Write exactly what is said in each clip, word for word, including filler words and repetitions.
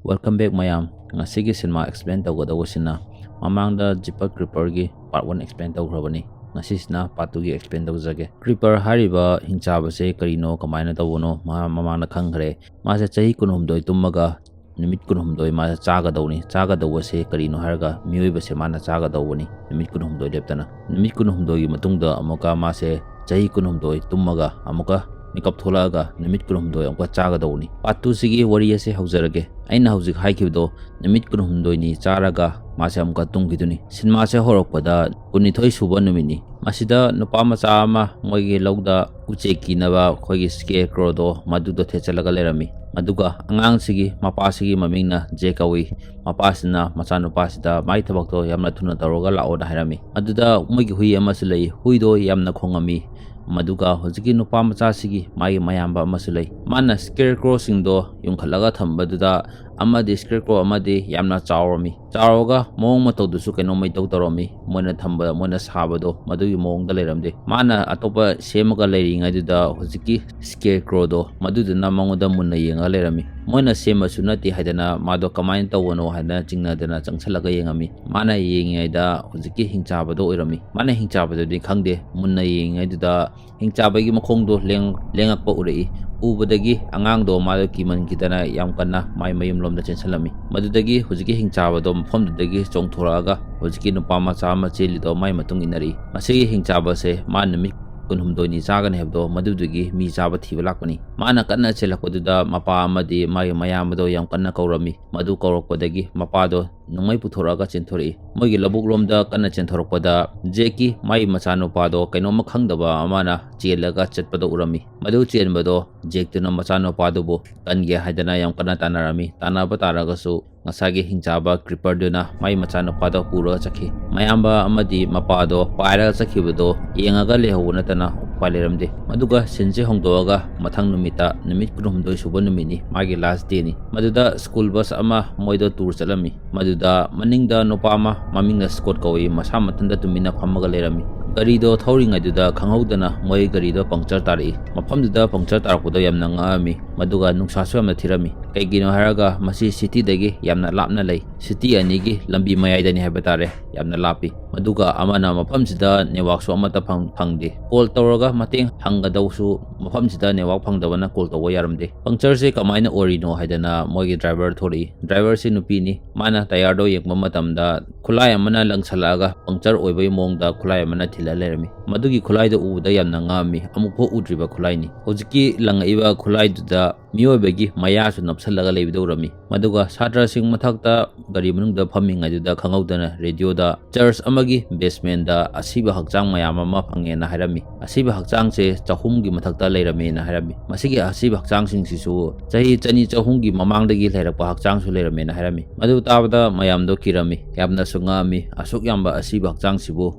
Welcome back ꯃꯌꯥꯝ꯫ ꯉꯁꯤꯒꯤ cinema explain ꯇꯧꯒꯗꯧꯕꯁꯤꯅ, ꯃꯃꯥꯡꯗ Jeepers Creepers ꯒꯤ part one explain ꯇꯧꯈ꯭ꯔꯕꯅꯤ꯫ ꯉꯁꯤꯁꯤꯅ part two ꯒꯤ explain ꯇꯧꯖꯒꯦ꯫ Creeper ꯍꯥꯏꯔꯤꯕ ꯍꯤꯡꯆꯥꯕꯁꯦ ꯀꯔꯤꯅꯣ, ꯀꯃꯥꯏꯅ ꯇꯧꯕꯅꯣ, ꯃꯥ ꯃꯃꯥꯡꯗ ꯈꯪꯈ꯭ꯔꯦ꯫ ꯃꯥꯁꯦ ꯆꯍꯤ ꯀꯨꯟꯍꯨꯝꯗꯣꯏ ꯇꯨꯝꯃꯒ ꯅꯨꯃꯤꯠ ꯀꯨꯟꯍꯨꯝꯗꯣꯏ ꯃꯥꯁꯦ ꯆꯥꯒꯗꯧꯅꯤ꯫ ꯆꯥꯒꯗꯧꯕꯁꯦ ꯀꯔꯤꯅꯣ ꯍꯥꯏꯔꯒ, ꯃꯤꯑꯣꯏꯕꯁꯦ ꯃꯥꯅ ꯆꯥꯒꯗꯧꯕꯅꯤ ꯅꯨꯃꯤꯠ ꯀꯨꯟꯍꯨꯝꯗꯣꯏ ꯂꯦꯞꯇꯅ꯫ ꯅꯨꯃꯤꯠ ꯀꯨꯟꯍꯨꯝꯗꯣꯏꯒꯤ ꯃꯇꯨꯡꯗ ꯑꯃꯨꯛꯀ ꯃꯥꯁꯦ ꯆꯍꯤ ꯀꯨꯟꯍꯨꯝꯗꯣꯏ ꯇꯨꯝꯃꯒ ꯑꯃꯨꯛꯀ ꯃꯤꯀꯞ ꯊꯣꯛꯂꯛꯑꯒ ꯅꯨꯃꯤꯠ ꯀꯨꯟꯍꯨꯝꯗꯣꯏ ꯑꯃꯨꯛꯀ ꯆꯥꯒꯗꯧꯕꯅꯤ꯫ Part two ꯁꯤꯒꯤ ꯋꯥꯔꯤ ꯑꯁꯦ ꯍꯧꯖꯔꯒꯦ꯫ ꯑꯩꯅ ꯍꯧꯖꯤꯛ ꯍꯥꯏꯈꯤꯕꯗꯣ, ꯅꯨꯃꯤꯠ ꯀꯨꯟꯍꯨꯝꯗꯣꯏꯅꯤ ꯆꯥꯔꯒ ꯃꯥꯁꯦ ꯑꯃꯨꯛꯀ ꯇꯨꯝꯈꯤꯗꯣꯏꯅꯤ꯫ ꯁꯤꯅꯦꯃꯥꯁꯦ ꯍꯧꯔꯛꯄꯗ ꯀꯨꯟꯅꯤꯊꯣꯏ ꯁꯨꯕ ꯅꯨꯃꯤꯠꯅꯤ꯫ ꯃꯁꯤꯗ ꯅꯨꯄꯥ ꯃꯆꯥ ꯑꯃ ꯃꯣꯏꯒꯤ ꯂꯧꯗ ꯎꯆꯦꯛ ꯀꯤꯅꯕ ꯑꯩꯈꯣꯏꯒꯤ Scarecrow ꯗꯣ ꯃꯗꯨꯗꯣ ꯊꯦꯠꯆꯜꯂꯒ ꯂꯩꯔꯝꯃꯤ꯫ ꯑꯗꯨꯒ ꯑꯉꯥꯡꯁꯤꯒꯤ ꯃꯄꯥꯁꯤꯒꯤ ꯃꯃꯤꯡꯅ Jack ꯀꯧꯏ꯫ ꯃꯄꯥꯁꯤꯅ ꯃꯆꯥꯅꯨꯄꯥꯁꯤꯗ ꯃꯥꯏ ꯊꯕꯛꯇꯣ ꯌꯥꯝꯅ ꯊꯨꯅ ꯇꯧꯔꯒ ꯂꯥꯛꯑꯣꯅ ꯍꯥꯏꯔꯝꯃꯤ꯫ ꯑꯗꯨꯗ ꯃꯣꯏꯒꯤ ꯍꯨꯏ ꯑꯃꯁꯨ ꯂꯩ꯫ ꯍꯨꯏꯗꯣ ꯌꯥꯝꯅ ꯈꯣꯡꯉꯝꯃꯤ꯫ ꯃꯗꯨꯒ ꯍꯧꯖꯤꯛꯀꯤ ꯅꯨꯄꯥ ꯃꯆꯥꯁꯤꯒꯤ ꯃꯥꯒꯤ ꯃꯌꯥꯝꯕ ꯑꯃꯁꯨ ꯂꯩ꯫ ꯃꯥꯅ Scarecrow ꯁꯤꯡꯗꯣ ꯌꯨꯡꯈꯠꯂꯒ ꯊꯝꯕꯗꯨꯗ ꯑꯃꯗꯤ Scarecrow ꯑꯃꯗꯤ ꯌꯥꯝꯅ ꯆꯥꯎꯔꯝꯃꯤ꯫ ꯆꯥꯎꯔꯒ ꯃꯑꯣꯡ ꯃꯇꯧꯗꯨꯁꯨ ꯀꯩꯅꯣꯝꯃ ꯏꯇꯧ ꯇꯧꯔꯝꯃꯤ꯫ ꯃꯣꯏꯅ ꯊꯝꯕ, ꯃꯣꯏꯅ ꯁꯥꯕꯗꯣ ꯃꯗꯨꯒꯤ ꯃꯑꯣꯡꯗ ꯂꯩꯔꯝꯗꯦ꯫ ꯃꯥꯅ ꯑꯇꯣꯞꯄ ꯁꯦꯝꯃꯒ ꯂꯩꯔꯤꯉꯩꯗꯨꯗ ꯍꯧꯖꯤꯛꯀꯤ Scarecrow ꯗꯣ ꯃꯗꯨꯗꯨꯅ ꯃꯉꯣꯟꯗ ꯃꯨꯟꯅ ꯌꯦꯡꯉꯒ ꯂꯩꯔꯝꯃꯤ꯫ ꯃꯣꯏꯅ ꯁꯦꯝꯕꯁꯨ ꯅꯠꯇꯦ ꯍꯥꯏꯗꯅ ꯃꯥꯗꯣ ꯀꯃꯥꯏꯅ ꯇꯧꯕꯅꯣ ꯍꯥꯏꯗꯅ ꯆꯤꯡꯅꯗꯅ ꯆꯪꯁꯜꯂꯒ ꯌꯦꯡꯉꯝꯃꯤ꯫ ꯃꯥꯅ ꯌꯦꯡꯉꯤꯉꯩꯗ ꯍꯧꯖꯤꯛꯀꯤ ꯍꯤꯡꯆꯥꯕꯗꯣ ꯑꯣꯏꯔꯝꯃꯤ꯫ ꯃꯥꯅ ꯍꯤꯡꯆꯥꯕꯗꯨꯗꯤ ꯈꯪꯗꯦ꯫ ꯃꯨꯟꯅ ꯌꯦꯡꯉꯤꯉꯩꯗꯨꯗ ꯍꯤꯡꯆꯥꯕꯒꯤ ꯃꯈꯣꯡꯗꯣ ꯂꯦꯡ-, ꯂꯦꯡꯉꯛꯄ ꯎꯔꯛꯏ꯫ ꯎꯕꯗꯒꯤ ꯑꯉꯥꯡꯗꯣ ꯃꯥꯗꯣ ꯀꯤꯃꯟꯈꯤꯗꯅ ꯌꯥꯝ ꯀꯟꯅ ꯃꯥꯏ ꯃꯌꯨꯝꯂꯣꯝꯗ ꯆꯦꯟꯁꯤꯜꯂꯝꯃꯤ꯫ ꯃꯗꯨꯗꯒꯤ ꯍꯧꯖꯤꯛꯀꯤ ꯍꯤꯡꯆꯥꯕꯗꯣ ꯃꯐꯝꯗꯨꯗꯒꯤ ꯆꯣꯡꯊꯣꯔꯛꯑꯒ ꯍꯧꯖꯤꯛꯀꯤ ꯅꯨꯄꯥ ꯃꯆꯥ ꯑꯃ ꯆꯦꯜꯂꯤꯗꯣ ꯃꯥꯏ ꯃꯇꯨꯡ ꯏꯟꯅꯔꯛꯏ꯫ ꯃꯁꯤꯒꯤ ꯍꯤꯡꯆꯥꯕꯁꯦ ꯃꯥ ꯅꯨꯃꯤꯠ ꯀꯨꯟꯍꯨꯝꯗꯣꯏꯅꯤ ꯆꯥꯒꯅꯤ ꯍꯥꯏꯕꯗꯣ ꯃꯗꯨꯗꯨꯒꯤ ꯃꯤ ꯆꯥꯕ ꯊꯤꯕ ꯂꯥꯛꯄꯅꯤ꯫ ꯃꯥꯅ ꯀꯟꯅ ꯆꯦꯜꯂꯛꯄꯗꯨꯗ ꯃꯄꯥ ꯑꯃꯗꯤ ꯃꯥꯒꯤ ꯃꯌꯥꯝꯕꯗꯣ ꯌꯥꯝ ꯀꯟꯅ ꯀꯧꯔꯝꯃꯤ꯫ ꯃꯗꯨ ꯀꯧꯔꯛꯄꯗꯒꯤ ꯃꯄꯥꯗꯣ ꯅꯣꯡꯃꯩ ꯄꯨꯊꯣꯔꯛꯑꯒ ꯆꯦꯟꯊꯣꯔꯛꯏ꯫ ꯃꯣꯏꯒꯤ ꯂꯧꯕꯨꯛ ꯂꯣꯝꯗ ꯀꯟꯅ ꯆꯦꯟꯊꯣꯔꯛꯄꯗ ꯖꯦꯛꯀꯤ ꯃꯥꯒꯤ ꯃꯆꯥꯅꯨꯄꯥꯗꯣ ꯀꯩꯅꯣꯝꯃ ꯈꯪꯗꯕ ꯑꯃꯅ ꯆꯦꯜꯂꯒ ꯆꯠꯄꯗꯣ ꯎꯔꯝꯃꯤ꯫ ꯃꯗꯨ ꯆꯦꯟꯕꯗꯣ ꯖꯦꯛꯇꯨꯅ ꯃꯆꯥꯅꯨꯄꯥꯗꯨꯕꯨ ꯀꯟꯒꯦ ꯍꯥꯏꯗꯅ ꯌꯥꯝ ꯀꯟꯅ ꯇꯥꯟꯅꯔꯝꯃꯤ꯫ ꯇꯥꯟꯅꯕ ꯇꯥꯔꯒꯁꯨ ꯉꯁꯥꯏꯒꯤ ꯍꯤꯡꯆꯥꯕ Creeper ꯗꯨꯅ ꯃꯥꯒꯤ ꯃꯆꯥꯅꯨꯄꯥꯗꯣ ꯄꯨꯔꯒ ꯆꯠꯈꯤ꯫ ꯃꯌꯥꯝꯕ ꯑꯃꯗꯤ ꯃꯄꯥꯗꯣ ꯄꯥꯏꯔꯒ ꯆꯠꯈꯤꯕꯗꯣ ꯌꯦꯡꯉꯒ ꯂꯩꯍꯧꯕ ꯅꯠꯇꯅ ꯎꯄꯥꯏ ꯂꯩꯔꯝꯗꯦ꯫ ꯃꯗꯨꯒ ꯁꯤꯟꯁꯦ ꯍꯣꯡꯗꯣꯛꯑꯒ ꯃꯊꯪ ꯅꯨꯃꯤꯠꯇ, ꯅꯨꯃꯤꯠ ꯀꯨꯟꯍꯨꯝꯗꯣꯏ ꯁꯨꯕ ꯅꯨꯃꯤꯠꯅꯤ, ꯃꯥꯒꯤ last day ꯅꯤ꯫ ꯃꯗꯨꯗ school bus ꯑꯃ ꯃꯣꯏꯗꯣ tour ꯆꯠꯂꯝꯃꯤ꯫ ꯃꯗꯨꯗ ꯃꯅꯤꯡꯗ ꯅꯨꯄꯥ ꯑꯃ ꯃꯃꯤꯡꯅ Scott ꯀꯧꯏ, ꯃꯁꯥ ꯃꯊꯟꯇ ꯇꯨꯃꯤꯟꯅ ꯐꯝꯃꯒ ꯂꯩꯔꯝꯃꯤ꯫ ꯒꯥꯔꯤꯗꯣ ꯊꯧꯔꯤꯉꯩꯗꯨꯗ ꯈꯪꯍꯧꯗꯅ ꯃꯣꯏ ꯒꯥꯔꯤꯗꯣ puncture ꯇꯥꯔꯛꯏ꯫ ꯃꯐꯝꯗꯨꯗ puncture ꯇꯥꯔꯛꯄꯗꯣ ꯌꯥꯝꯅ ꯉꯛꯑꯝꯃꯤ꯫ ꯃꯗꯨꯒ ꯅꯨꯡꯁꯥꯁꯨ ꯌꯥꯝꯅ ꯊꯤꯔꯝꯃꯤ꯫ ꯀꯩꯒꯤꯅꯣ ꯍꯥꯏꯔꯒ ꯃꯁꯤ ꯁꯤꯇꯤꯗꯒꯤ ꯌꯥꯝꯅ ꯂꯥꯞꯅ ꯂꯩ, ꯁꯤꯇꯤ ꯑꯅꯤꯒꯤ ꯂꯝꯕꯤ ꯃꯌꯥꯏꯗꯅꯤ ꯍꯥꯏꯕ ꯇꯥꯔꯦ, ꯌꯥꯝꯅ ꯂꯥꯞꯄꯤ꯫ ꯃꯗꯨꯒ ꯑꯃꯅ ꯃꯐꯝꯁꯤꯗ ꯅꯦꯠꯋꯥꯛꯁꯨ ꯑꯃꯠꯇ ꯐꯪ-, ꯐꯪꯗꯦ꯫ ꯀꯣꯜ ꯇꯧꯔꯒ ꯃꯇꯦꯡ ꯍꯪꯒꯗꯧꯁꯨ ꯃꯐꯝꯁꯤꯗ ꯅꯦꯠꯋꯥꯛ ꯐꯪꯗꯕꯅ ꯀꯣꯜ ꯇꯧꯕ ꯌꯥꯔꯝꯗꯦ꯫ ꯄꯪꯆꯔꯁꯦ ꯀꯃꯥꯏꯅ ꯑꯣꯏꯔꯤꯅꯣ ꯍꯥꯏꯗꯅ ꯃꯣꯏꯒꯤ ꯗ꯭ꯔꯥꯏꯚꯔ ꯊꯣꯛꯂꯛꯏ꯫ ꯗ꯭ꯔꯥꯏꯚꯔꯁꯤ ꯅꯨꯄꯤꯅꯤ꯫ ꯃꯥꯅ ꯇꯌꯥꯔꯗꯣ ꯌꯦꯡꯕ ꯃꯇꯝꯗ ꯈꯨꯠꯂꯥꯏ ꯑꯃꯅ ꯂꯪꯁꯜꯂꯛꯑꯒ ꯄꯪꯆꯔ ꯑꯣꯏꯕꯒꯤ ꯃꯑꯣꯡꯗ ꯈꯨꯠꯂꯥꯏ ꯑꯃꯅ ꯊꯤꯜꯂ ꯂꯩꯔꯝꯃꯤ꯫ ꯃꯗꯨꯒꯤ ꯈꯨꯠꯂꯥꯏꯗꯣ ꯎꯕꯗ ꯌꯥꯝꯅ ꯉꯛꯑꯝꯃꯤ꯫ ꯑꯃꯨꯛꯐꯥꯎ ꯎꯗ꯭ꯔꯤꯕ ꯈꯨꯠꯂꯥꯏꯅꯤ꯫ ꯍꯧꯖꯤꯛꯀꯤ ꯂꯪꯉꯛꯏꯕ ꯈꯨꯠꯂꯥꯏꯗꯨꯗ ꯃꯤꯑꯣꯏꯕꯒꯤ ꯃꯌꯥꯁꯨ ꯅꯞꯁꯜꯂꯒ ꯂꯩꯕꯗ ꯎꯔꯝꯃꯤ꯫ ꯃꯗꯨꯒ ꯁꯥꯇ꯭ꯔꯁꯤꯡ ꯃꯊꯛꯇ ꯒꯥꯔꯤ ꯃꯅꯨꯡꯗ ꯐꯝꯃꯤꯉꯩꯗꯨꯗ ꯈꯪꯍꯧꯗꯅ ꯔꯦꯗꯤꯑꯣꯗ ꯆꯔꯆ ꯑꯃꯒꯤ ꯕꯦꯁꯃꯦꯟꯗ ꯑꯁꯤꯕ ꯍꯛꯆꯥꯡ ꯃꯌꯥꯝ ꯑꯃ ꯐꯪꯉꯦꯅ ꯍꯥꯏꯔꯝꯃꯤ꯫ ꯑꯁꯤꯕ ꯍꯛꯆꯥꯡꯁꯦ ꯆꯍꯨꯝꯒꯤ ꯃꯊꯛꯇ ꯂꯩꯔꯝꯃꯦꯅ ꯍꯥꯏꯔꯝꯃꯤ꯫ ꯃꯁꯤꯒꯤ ꯑꯁꯤꯕ ꯍꯛꯆꯥꯡꯁꯤꯡꯁꯤꯁꯨ ꯆꯍꯤ ꯆꯅꯤ ꯆꯍꯨꯝꯒꯤ ꯃꯃꯥꯡꯗꯒꯤ ꯂꯩꯔꯛꯄ ꯍꯛꯆꯥꯡꯁꯨ ꯂꯩꯔꯝꯃꯦꯅ ꯍꯥꯏꯔꯝꯃꯤ꯫ ꯃꯗꯨ ꯇꯥꯕꯗ ꯃꯌꯥꯝꯗꯣ ꯀꯤꯔꯝꯃꯤ, ꯌꯥꯝꯅꯁꯨ ꯉꯛꯑꯝꯃꯤ꯫ ꯑꯁꯨꯛ ꯌꯥꯝꯕ ꯑꯁꯤꯕ ꯍꯛꯆꯥꯡꯁꯤꯕꯨ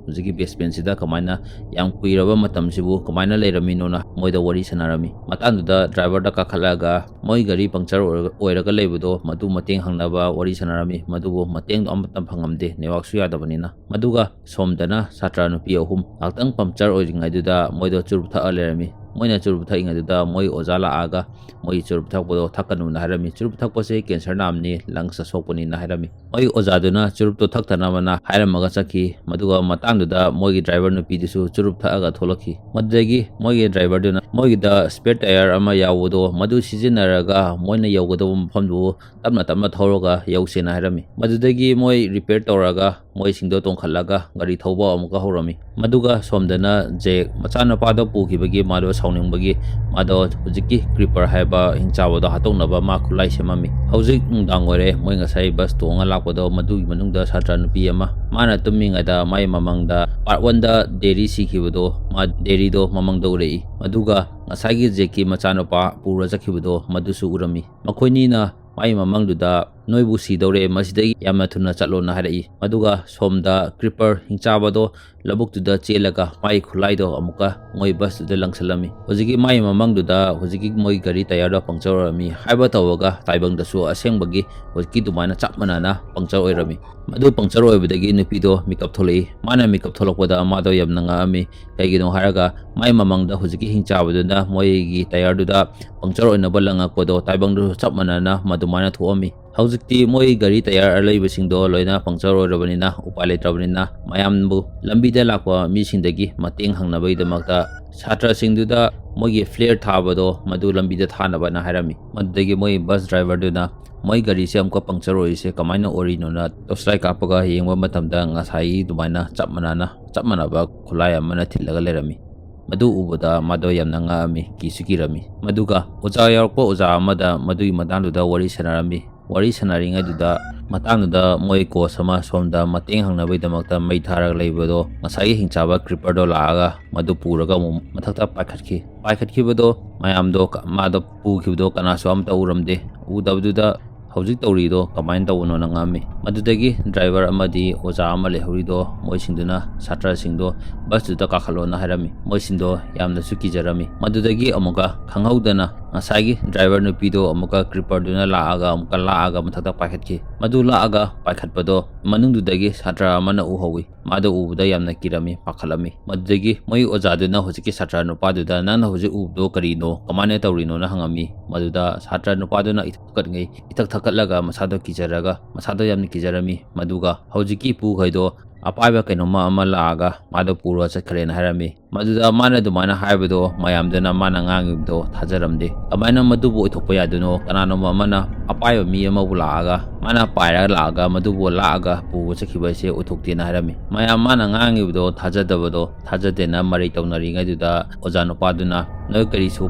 ꯍꯧꯖꯤꯛꯀꯤ ꯕꯦꯁꯃꯦꯟꯁꯤꯗ ꯀꯃꯥꯏꯅ, ꯌꯥꯝ ꯀꯨꯏꯔꯕ ꯃꯇꯝꯁꯤꯕꯨ ꯀꯃꯥꯏꯅ ꯂꯩꯔꯝꯃꯤꯅꯣꯅ ꯃꯣꯏꯗ ꯋꯥꯔꯤ ꯁꯥꯟꯅꯔꯝꯃꯤ꯫ ꯃꯇꯥꯡꯗꯨꯗ ꯗ꯭ꯔꯥꯏꯚꯔꯗ ꯀꯥꯈꯠꯂꯒ ꯃꯣꯏ ꯒꯥꯔꯤ ꯄꯪꯆꯔ ꯑꯣꯏꯔ-, ꯑꯣꯏꯔꯒ ꯂꯩꯕꯗꯣ ꯃꯗꯨ ꯃꯇꯦꯡ ꯍꯪꯅꯕ ꯋꯥꯔꯤ ꯁꯥꯟꯅꯔꯝꯃꯤ꯫ ꯃꯗꯨꯕꯨ ꯃꯇꯦꯡꯗꯣ ꯑꯃꯠꯇ ꯐꯪꯉꯝꯗꯦ, ꯅꯦꯠꯋꯥꯛꯁꯨ ꯌꯥꯗꯕꯅꯤꯅ꯫ ꯃꯗꯨꯒ ꯁꯣꯝꯗꯅ ꯁꯥꯇ꯭ꯔ ꯅꯨꯄꯤ ꯑꯍꯨꯝ ꯉꯥꯛꯇꯪ ꯄꯪꯆꯔ ꯑꯣꯏꯔꯤꯉꯩꯗꯨꯗ ꯃꯣꯏꯗꯣ ꯆꯨꯔꯨꯞ ꯊꯛꯑ ꯂꯩꯔꯝꯃꯤ꯫ ꯃꯣꯏꯅ ꯆꯨꯔꯨꯞ ꯊꯛꯏꯉꯩꯗꯨꯗ ꯃꯣꯏ ꯑꯣꯖꯥ ꯂꯥꯛꯑꯒ ꯃꯣꯏ ꯆꯨꯔꯨꯞ ꯊꯛꯄꯗꯣ ꯊꯛꯀꯅꯨꯅ ꯍꯥꯏꯔꯝꯃꯤ꯫ ꯆꯨꯔꯨꯞ ꯊꯛꯄꯁꯦ ꯀꯦꯟꯁꯔ ꯅꯥꯕꯅꯤ, ꯂꯪꯁꯇ ꯁꯣꯛꯄꯅꯤꯅ ꯍꯥꯏꯔꯝꯃꯤ꯫ ꯃꯣꯏ ꯑꯣꯖꯥꯗꯨꯅ ꯆꯨꯔꯨꯞꯇꯣ ꯊꯛꯇꯅꯕꯅ ꯍꯥꯏꯔꯝꯃꯒ ꯆꯠꯈꯤ꯫ ꯃꯗꯨꯒ ꯃꯇꯥꯡꯗꯨꯗ ꯃꯣꯏꯒꯤ ꯗ꯭ꯔꯥꯏꯚꯔ ꯅꯨꯄꯤꯗꯨꯁꯨ ꯆꯨꯔꯨꯞ ꯊꯛꯑꯒ ꯊꯣꯛꯂꯛꯈꯤ꯫ ꯃꯗꯨꯗꯒꯤ ꯃꯣꯏꯒꯤ ꯗ꯭ꯔꯥꯏꯚꯔꯗꯨꯅ ꯃꯣꯏꯒꯤꯗ ꯁ꯭ꯄꯦꯌꯔ ꯇꯌꯥꯔ ꯑꯃ ꯌꯥꯎꯕꯗꯣ ꯃꯗꯨ ꯁꯤꯖꯤꯟꯅꯔꯒ ꯃꯣꯏꯅ ꯌꯧꯒꯗꯧꯕ ꯃꯐꯝꯗꯨ ꯇꯞꯅ ꯇꯞꯅ ꯊꯧꯔꯒ ꯌꯧꯁꯦꯅ ꯍꯥꯏꯔꯝꯃꯤ꯫ ꯃꯗꯨꯗꯒꯤ ꯃꯣꯏ ꯔꯤꯄꯤꯌꯔ ꯇꯧꯔꯒ ꯃꯣꯏꯁꯤꯡꯗꯣ ꯇꯣꯡꯈꯠꯂꯒ ꯒꯥꯔꯤ ꯊꯧꯕ ꯑꯃꯨꯛꯀ ꯍꯧꯔꯝꯃꯤ꯫ ꯃꯗꯨꯒ ꯁꯣꯝꯗꯅ ꯖꯦꯛ ꯃꯆꯥꯅꯨꯄꯥꯗꯣ ꯄꯨꯈꯤꯕꯒꯤ ꯃꯥꯗꯣ ꯁꯥꯎꯅꯤꯡꯕꯒꯤ ꯃꯥꯗꯣ ꯍꯧꯖꯤꯛꯀꯤ ꯀ꯭ꯔꯤꯄꯔ ꯍꯥꯏꯕ ꯍꯤꯡꯆꯥꯕꯗꯣ ꯍꯥꯠꯇꯣꯛꯅꯕ ꯃꯥ ꯈꯨꯠꯂꯥꯏ ꯁꯦꯝꯃꯝꯃꯤ꯫ ꯍꯧꯖꯤꯛ ꯅꯨꯡꯗꯥꯡ ꯑꯣꯏꯔꯦ, ꯃꯣꯏ ꯉꯁꯥꯏ ꯕꯁ ꯇꯣꯡꯉ ꯂꯥꯛꯄꯗꯣ ꯃꯗꯨꯒꯤ ꯃꯅꯨꯡꯗ ꯁꯥꯇ꯭ꯔ ꯅꯨꯄꯤ ꯑꯃ ꯃꯥꯅ ꯇꯨꯝꯃꯤꯉꯩꯗ ꯃꯥꯏ ꯃꯃꯥꯡꯗ ꯄꯥꯔꯠ ꯋꯥꯟꯗ ꯗꯦꯔꯤ ꯁꯤꯈꯤꯕꯗꯣ ꯃꯥ ꯗꯦꯔꯤꯗꯣ ꯃꯃꯪꯗ ꯎꯔꯛꯏ꯫ ꯑꯗꯨꯒ ꯉꯁꯥꯏꯒꯤ ꯖꯦꯛꯀꯤ ꯃꯆꯥꯅꯨꯄꯥ ꯄꯨꯔ ꯆꯠꯈꯤꯕꯗꯣ ꯃꯗꯨꯁꯨ ꯎꯔꯝꯃꯤ꯫ ꯃꯈꯣꯏꯅꯤꯅ ꯃꯥꯏ ꯃꯃꯥꯡꯗꯨꯗ "ꯅꯣꯏꯕꯨ ꯁꯤꯗꯧꯔꯦ, ꯃꯁꯤꯗꯒꯤ ꯌꯥꯝꯅ ꯊꯨꯅ ꯆꯠꯂꯣꯅ" ꯍꯥꯏꯔꯛꯏ꯫ ꯑꯗꯨꯒ ꯁꯣꯝꯗ creeper ꯍꯤꯡꯆꯥꯕꯗꯣ ꯂꯧꯕꯨꯛꯇꯨꯗ ꯆꯦꯜꯂꯒ ꯃꯥꯒꯤ ꯈꯨꯠꯂꯥꯏꯗꯣ ꯑꯃꯨꯛꯀ ꯃꯣꯏ busꯇꯨꯗ ꯂꯪꯁꯜꯂꯝꯃꯤ꯫ ꯍꯧꯖꯤꯛꯀꯤ ꯃꯥꯒꯤ ꯃꯃꯥꯡꯗꯨꯗ ꯍꯧꯖꯤꯛꯀꯤ ꯃꯣꯏ ꯒꯥꯔꯤ tyreꯗꯣ puncture ꯑꯣꯏꯔꯝꯃꯤ ꯍꯥꯏꯕ ꯇꯧꯔꯒ ꯇꯥꯏꯕꯪꯗꯁꯨ ꯑꯁꯦꯡꯕꯒꯤ ꯍꯧꯖꯤꯛꯀꯤ ꯑꯗꯨꯃꯥꯏꯅ ꯆꯞ ꯃꯥꯟꯅꯅ puncture ꯑꯣꯏꯔꯝꯃꯤ꯫ ꯃꯗꯨ puncture ꯑꯣꯏꯕꯗꯒꯤ ꯅꯨꯄꯤꯗꯣ ꯃꯤꯀꯞ ꯊꯣꯛꯂꯛꯏ꯫ ꯃꯥꯅ ꯃꯤꯀꯞ ꯊꯣꯛꯂꯛꯄꯗ ꯃꯥꯗꯣ ꯌꯥꯝꯅ ꯉꯛꯑꯝꯃꯤ꯫ ꯀꯩꯒꯤꯅꯣ ꯍꯥꯏꯔꯒ ꯃꯥꯏ ꯃꯃꯥꯡꯗ ꯍꯧꯖꯤꯛꯀꯤ ꯍꯤꯡꯆꯥꯕꯗꯨꯅ ꯃꯣꯏꯒꯤ tyreꯗꯨꯗ puncture ꯑꯣꯏꯅꯕ ꯂꯪꯉꯛꯄꯗꯣ ꯇꯥꯏꯕꯪꯗꯨꯁꯨ ꯆꯞ ꯃꯥꯟꯅꯅ ꯃꯗꯨꯃꯥꯏꯅ ꯊꯣꯛꯑꯝꯃꯤ꯫ ꯍꯧꯖꯤꯛꯇꯤ ꯃꯣꯏ ꯒꯥꯔꯤ tyre ꯑꯔꯩꯕꯁꯤꯡꯗꯣ ꯂꯣꯏꯅ puncture ꯑꯣꯏꯔꯕꯅꯤꯅ ꯎꯄꯥꯏ ꯂꯩꯇ꯭ꯔꯕꯅꯤꯅ ꯃꯌꯥꯝꯕꯨ ꯂꯝꯕꯤꯗ ꯂꯥꯛꯄ ꯃꯤꯁꯤꯡꯗꯒꯤ ꯃꯇꯦꯡ ꯍꯪꯅꯕꯒꯤꯗꯃꯛꯇ ꯁꯥꯇ꯭ꯔꯁꯤꯡꯗꯨꯗ ꯃꯣꯏꯒꯤ flare ꯊꯥꯕꯗꯣ ꯃꯗꯨ ꯂꯝꯕꯤꯗ ꯊꯥꯅꯕꯅ ꯍꯥꯏꯔꯝꯃꯤ꯫ ꯃꯗꯨꯗꯒꯤ ꯃꯣꯏ bus driverꯗꯨꯅ ꯃꯣꯏ ꯒꯥꯔꯤꯁꯦ ꯑꯃꯨꯛꯀ puncture ꯑꯣꯏꯔꯤꯁꯦ ꯀꯃꯥꯏꯅ ꯑꯣꯏꯔꯤꯅꯣꯅ torchlight ꯀꯥꯞꯄꯒ ꯌꯦꯡꯕ ꯃꯇꯝꯗ ꯉꯁꯥꯏꯒꯤ ꯑꯗꯨꯃꯥꯏꯅ ꯆꯞ ꯃꯥꯟꯅꯅ, ꯆꯞ ꯃꯥꯟꯅꯕ ꯈꯨꯠꯂꯥꯏ ꯑꯃꯅ ꯊꯤꯜꯂꯒ ꯂꯩꯔꯝꯃꯤ꯫ ꯃꯗꯨ ꯎꯕꯗ ꯃꯥꯗꯣ ꯌꯥꯝꯅ ꯉꯛꯑꯝꯃꯤ, ꯀꯤꯁꯨ ꯀꯤꯔꯝꯃꯤ꯫ ꯃꯗꯨꯒ ꯑꯣꯖꯥ ꯌꯥꯎꯔꯛꯄ ꯑꯣꯖꯥ ꯑꯃꯗ ꯃꯗꯨꯒꯤ ꯃꯇꯥꯡꯗꯨꯗ ꯋꯥꯔꯤ ꯁꯥꯟꯅꯔꯝꯃꯤ꯫ ꯋꯥꯔꯤ ꯁꯥꯟꯅꯔꯤꯉꯩꯗꯨꯗ ꯃꯇꯥꯡꯗꯨꯗ ꯃꯣꯏ coach ꯑꯃ ꯁꯣꯝꯗ ꯃꯇꯦꯡ ꯍꯪꯅꯕꯒꯤꯗꯃꯛꯇ ꯃꯩ ꯊꯥꯔꯒ ꯂꯩꯕꯗꯣ ꯉꯁꯥꯏꯒꯤ ꯍꯤꯡꯆꯥꯕ creeperꯗꯣ ꯂꯥꯛꯑꯒ ꯃꯗꯨ ꯄꯨꯔꯒ ꯑꯃꯨꯛ ꯃꯊꯛꯇ ꯄꯥꯏꯈꯠꯈꯤ꯫ ꯄꯥꯏꯈꯠꯈꯤꯕꯗꯣ ꯃꯌꯥꯝꯗꯣ ꯀ-, ꯃꯥꯗꯣ ꯄꯨꯈꯤꯕꯗꯣ ꯀꯅꯥꯁꯨ ꯑꯝꯇ ꯎꯔꯝꯗꯦ꯫ ꯎꯗꯕꯗꯨꯗ ꯍꯧꯖꯤꯛ ꯇꯧꯔꯤꯗꯣ ꯀꯃꯥꯏꯅ ꯇꯧꯕꯅꯣꯅ ꯉꯛꯑꯝꯃꯤ꯫ ꯃꯗꯨꯗꯒꯤ driver ꯑꯃꯗꯤ ꯑꯣꯖꯥ ꯑꯃ ꯂꯩꯍꯧꯔꯤꯗꯣ ꯃꯣꯏꯁꯤꯡꯗꯨꯅ ꯁꯥꯇ꯭ꯔꯁꯤꯡꯗꯣ busꯇꯨꯗ ꯀꯥꯈꯠꯂꯣꯅ ꯍꯥꯏꯔꯝꯃꯤ꯫ ꯃꯣꯏꯁꯤꯡꯗꯣ ꯌꯥꯝꯅꯁꯨ ꯀꯤꯖꯔꯝꯃꯤ꯫ ꯃꯗꯨꯗꯒꯤ ꯑꯃꯨꯛꯀ ꯈꯪꯍꯧꯗꯅ ꯉꯁꯥꯏꯒꯤ driver ꯅꯨꯄꯤꯗꯣ ꯑꯃꯨꯛꯀ creeperꯗꯨꯅ ꯂꯥꯛꯑꯒ ꯑꯃꯨꯛꯀ ꯂꯥꯛꯑꯒ ꯃꯊꯛꯇ ꯄꯥꯏꯈꯠꯈꯤ꯫ ꯃꯗꯨ ꯂꯥꯛꯑꯒ ꯄꯥꯏꯈꯠꯄꯗꯣ ꯃꯅꯨꯡꯗꯨꯗꯒꯤ ꯁꯥꯇ꯭ꯔ ꯑꯃꯅ ꯎꯍꯧꯋꯤ꯫ ꯃꯥꯗꯣ ꯎꯕꯗ ꯌꯥꯝꯅ ꯀꯤꯔꯝꯃꯤ, ꯄꯥꯈꯠꯂꯝꯃꯤ꯫ ꯃꯗꯨꯗꯒꯤ ꯃꯣꯏ ꯑꯣꯖꯥꯗꯨꯅ ꯍꯧꯖꯤꯛꯀꯤ ꯁꯥꯇ꯭ꯔ ꯅꯨꯄꯥꯗꯨꯗ, "ꯅꯪꯅ ꯍꯧꯖꯤꯛ ꯎꯕꯗꯣ ꯀꯔꯤꯅꯣ? ꯀꯃꯥꯏꯅ ꯇꯧꯔꯤꯅꯣꯅ?" ꯍꯪꯉꯝꯃꯤ꯫ ꯃꯗꯨꯗ ꯁꯥꯇ꯭ꯔ ꯅꯨꯄꯥꯗꯨꯅ ꯏꯊꯛ ꯊꯛꯀꯠꯉꯩ, ꯏꯊꯛ ꯊꯛꯀꯠꯂꯒ ꯃꯁꯥꯗꯣ ꯀꯤꯖꯔꯒ, ꯃꯁꯥꯗꯣ ꯌꯥꯝꯅ ꯀꯤꯖꯔꯝꯃꯤ꯫ ꯃꯗꯨꯒ ꯍꯧꯖꯤꯛꯀꯤ ꯄꯨꯈꯩꯗꯣ ꯑꯄꯥꯏꯕ ꯀꯩꯅꯣꯝꯃ ꯑꯃ ꯂꯥꯛꯑꯒ ꯃꯥꯗꯣ ꯄꯨꯔꯒ ꯆꯠꯈ꯭ꯔꯦꯅ ꯍꯥꯏꯔꯝꯃꯤ꯫ ꯃꯗꯨꯗ ꯃꯥꯅ ꯑꯗꯨꯃꯥꯏꯅ ꯍꯥꯏꯕꯗꯣ ꯃꯌꯥꯝꯗꯨꯅ ꯃꯥꯅ ꯉꯥꯡꯉꯤꯕꯗꯣ ꯊꯥꯖꯔꯝꯗꯦ꯫ ꯀꯃꯥꯏꯅ ꯃꯗꯨꯕꯨ ꯑꯣꯏꯊꯣꯛꯄ ꯌꯥꯗꯣꯏꯅꯣ? ꯀꯅꯥꯅꯣꯝꯕ ꯑꯃꯅ ꯑꯄꯥꯏꯕ ꯃꯤ ꯑꯃꯕꯨ ꯂꯥꯛꯑꯒ, ꯃꯥꯅ ꯄꯥꯏꯔꯒ ꯂꯥꯛꯑꯒ ꯃꯗꯨꯕꯨ ꯂꯥꯛꯑꯒ ꯄꯨꯕ ꯆꯠꯈꯤꯕ ꯍꯥꯏꯁꯦ ꯑꯣꯏꯊꯣꯛꯇꯦꯅ ꯍꯥꯏꯔꯝꯃꯤ꯫ ꯃꯌꯥꯝ ꯃꯥꯅ ꯉꯥꯡꯉꯤꯕꯗꯣ ꯊꯥꯖꯗꯕꯗꯣ, ꯊꯥꯖꯗꯦꯅ ꯃꯔꯩ ꯇꯧꯅꯔꯤꯉꯩꯗꯨꯗ ꯑꯣꯖꯥ ꯅꯨꯄꯥꯗꯨꯅ, "ꯅꯣꯏ ꯀꯔꯤꯁꯨ